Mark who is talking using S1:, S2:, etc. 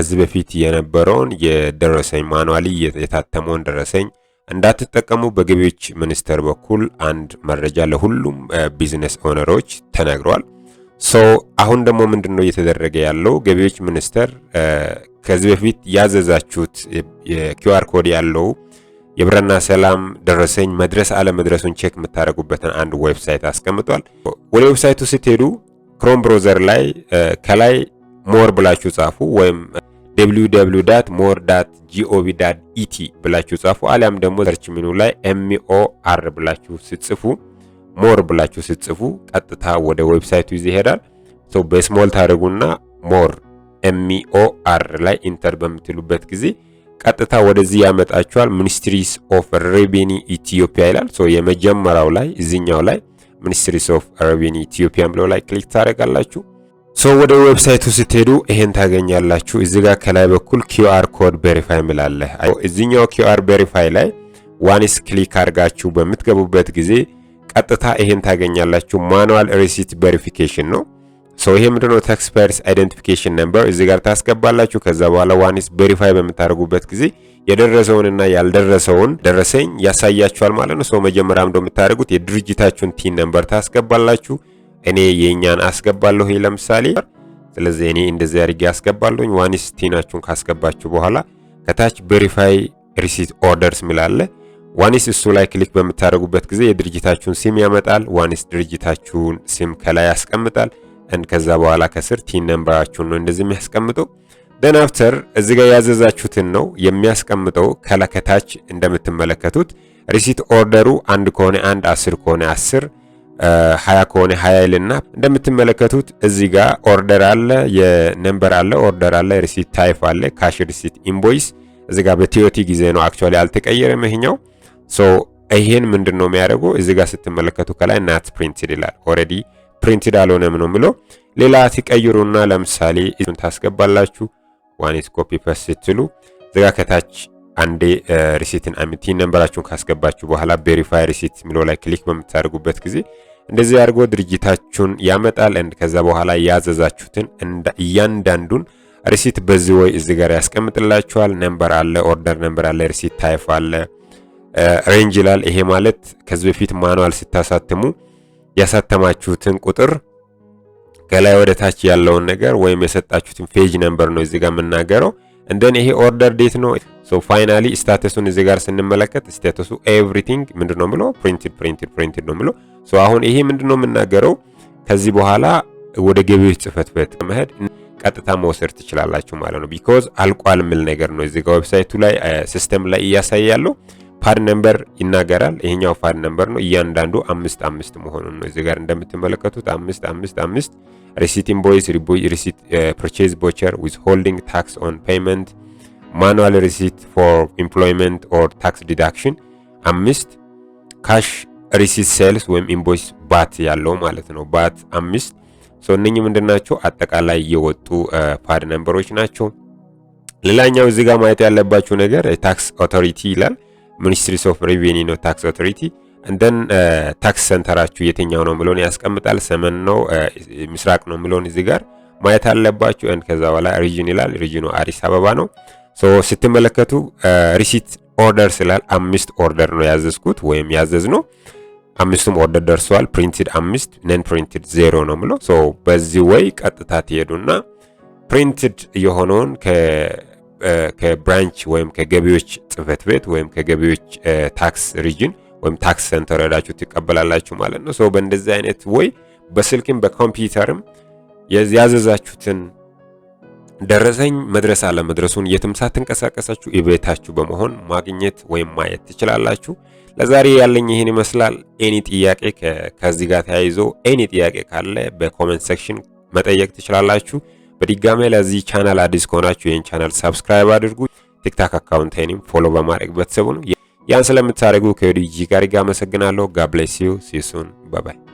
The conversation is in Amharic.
S1: ከዚህ በፊት የነበረውን የደረሰኝ፣ manually የታተመውን ደረሰኝ እንዳትጠቀሙ በገቢዎች ሚኒስቴር በኩል አንድ መረጃ ለሁሉም business owner ኦች ተነግሯል። So አሁን ደግሞ ምንድነው እየተደረገ ያለው? ገቢዎች ሚኒስቴር ከዚህ በፊት ያዘዛችሁት የ QR code ያለው የብረና ሰላም ደረሰኝ መድረስ አለመድረሱን check የምታደርጉበትን አንድ website አስቀምጧል። ወደ website ኡ ስትሄዱ Chrome browser ላይ ከላይ MOR ብላችሁ ጻፉ ወይም www.mor.gov.et ብላችሁ ጻፉ። አሊያም ደግሞ search menu ላይ MOR ብላችሁ ስትጽፉ፣ MOR ብላችሁ ስትጽፉ ቀጥታ ወደ website ኡ ይዞ ይሄዳል። So በ small ታደርጉና MOR MOR ላይ enter በምትሉበት ጊዜ ቀጥታ ወደዚህ ያመጣችኋል። Ministries of Revenue Ethiopia ይላል። So የመጀመሪያው ላይ፣ እዚኛው ላይ Ministries of Revenue Ethiopia ብለው ላይ click ታደርጋላችሁ። So ወደ website ኡ ስትሄዱ ይሄን ታገኛላችሁ። እዚህ ጋር ከላይ በኩል QR code verify የሚል አለ። እዚኛው QR verify ላይ once click አድርጋችሁ በምትገቡበት ጊዜ ቀጥታ ይሄን ታገኛላችሁ። Manual receipt verification ነው። So ይሄ ምንድነው? Taxpayers identification number እዚህ ጋር ታስገባላችሁ። ከዛ በኋላ once verify በምታደርጉበት ጊዜ የደረሰውንና ያልደረሰውን ደረሰኝ ያሳያችኋል ማለት ነው። So መጀመሪያ እንደምታደርጉት የድርጅታችሁን TIN number ታስገባላችሁ። እኔ የኛን አስገባለሁ ለምሳሌ። ስለዚህ እኔ እንደዚህ አድርጌ አስገባለሁኝ። Once TIN ኣችሁን ካስገባችሁ በኋላ ከታች verify receipt orders ሚል አለ። Once እሱ ላይ click በምታደርጉበት ጊዜ የድርጅታችሁን ስም ያመጣል። Once ድርጅታችሁን ስም ከላይ ያስቀምጣል። ከዛ በኋላ ከስር TIN number ኣችሁን ነው እንደዚህ የሚያስቀምጠው። Then after እዚህ ጋር ያዘዛችሁትን ነው የሚያስቀምጠው። ከላይ ከታች እንደምትመለከቱት receipt order ኡ 1 ከሆነ 1፣ 10 ከሆነ 10፣ 20 ከሆነ 20 ይልና እንደምትመለከቱት እዚህ ጋር order አለ፣ የ number አለ፣ order አለ፣ receipt type አለ፣ cash receipt፣ invoice። እዚህ ጋር በ TOT ጊዜ ነው፣ actually አልተቀየረም ይሄኛው። So ይሄን ምንድን ነው የሚያደርገው? እዚህ ጋር ስትመለከቱ ከላይ not printed ይላል። Already printed አልሆነም ነው የሚለው። ሌላ ትቀይሩና ለምሳሌ እሱን ታስገባላችሁ። Once copy paste ስትሉ እዚህ ጋር ከታች አንዴ receipt ን አሚ TIN number ኣችሁን ካስገባችሁ በኋላ verify receipt የሚለው ላይ click በምታደርጉበት ጊዜ እንደዚህ አድርጎ ድርጅታችሁን ያመጣል። And ከዛ በኋላ ያዘዛችሁትን እያንዳንዱን receipt በዚህ ወይ እዚህ ጋር ያስቀምጥላችኋል። Number አለ፣ order number አለ፣ receipt type አለ፣ range ይላል። ይሄ ማለት ከዚህ በፊት manual ስታሳትሙ ያሳተማችሁትን ቁጥር ከላይ ወደ ታች ያለውን ነገር ወይም የሰጣችሁትን page number ነው እዚህ ጋር የምናገረው። And then ይሄ order date ነው። So finally status ኡን እዚህ ጋር ስንመለከት status ኡ everything ምንድነው የሚለው? Printed, printed, printed ነው የሚለው። So አሁን ይሄ ምንድነው የምናገረው? ከዚህ በኋላ ወደ ገቢዎች ጽሕፈት ቤት መሄድ ቀጥታ መውሰድ ትችላላችሁ ማለት ነው። Because አልቋል የሚል ነገር ነው እዚህ ጋር website ኡ ላይ system ላይ እያሳየ ያለው። PAN number ይናገራል። ይሄኛው PAN number ነው። እያንዳንዱ አምስት አምስት መሆኑን ነው እዚህ ጋር እንደምትመለከቱት አምስት አምስት አምስት። Receipt invoice፣ receipt purchase voucher፣ withholding tax on payment፣ manual receipt for employment or tax deduction አምስት፣ cash receipt sales ወይም invoice VAT ያለው ማለት ነው፣ ባት አምስት። So እነኚህ ምንድን ናቸው? አጠቃላይ የወጡ PAN number ኦች ናቸው። ሌላኛው እዚህ ጋር ማየት ያለባችሁ ነገር tax authority ይላል። Ministries of Revenue ነው tax authority። And then tax center ኣችሁ የትኛው ነው የሚለውን ያስቀምጣል። ሰሜን ነው ምስራቅ ነው የሚለውን እዚህ ጋር ማየት አለባችሁ። And ከዛ በኋላ region ይላል። Region ኑ አዲስ አበባ ነው። So ስትመለከቱ receipt order ስላል አምስት order ነው ያዘዝኩት ወይም ያዘዝነው። አምስቱም order ደርሰዋል። Printed አምስት፣ non printed 0 ነው የሚለው። So በዚህ way ቀጥታ ትሄዱና printed የሆነውን ከ branch ወይም ከገቢዎች ጽሕፈት ቤት ወይም ከገቢዎች tax region ወይም tax center ሄዳችሁ ትቀበላላችሁ ማለት ነው። So በእንደዚህ አይነት way በስልክም በኮምፒውተርም ያዘዛችሁትን ደረሰኝ መድረስ አለመድረሱን የትም ሳትንቀሳቀሳችሁ እቤታችሁ በመሆን ማግኘት ወይም ማየት ትችላላችሁ። ለዛሬ ያለኝ ይህን ይመስላል። Any ጥያቄ ከዚህ ጋር ተያይዞ any ጥያቄ ካለ በ comment section መጠየቅ ትችላላችሁ። በድጋሜ ለዚህ ቻናል አዲስ ከሆናችሁ ይህን channel subscribe አድርጉ። TikTok account ኤንም follow በማድረግ ቤተሰብ ሁኑ። ያን ስለምታደርጉ ከወዲሁ እጅግ አድርጌ አመሰግናለሁ። God bless you. See you soon. Bye bye.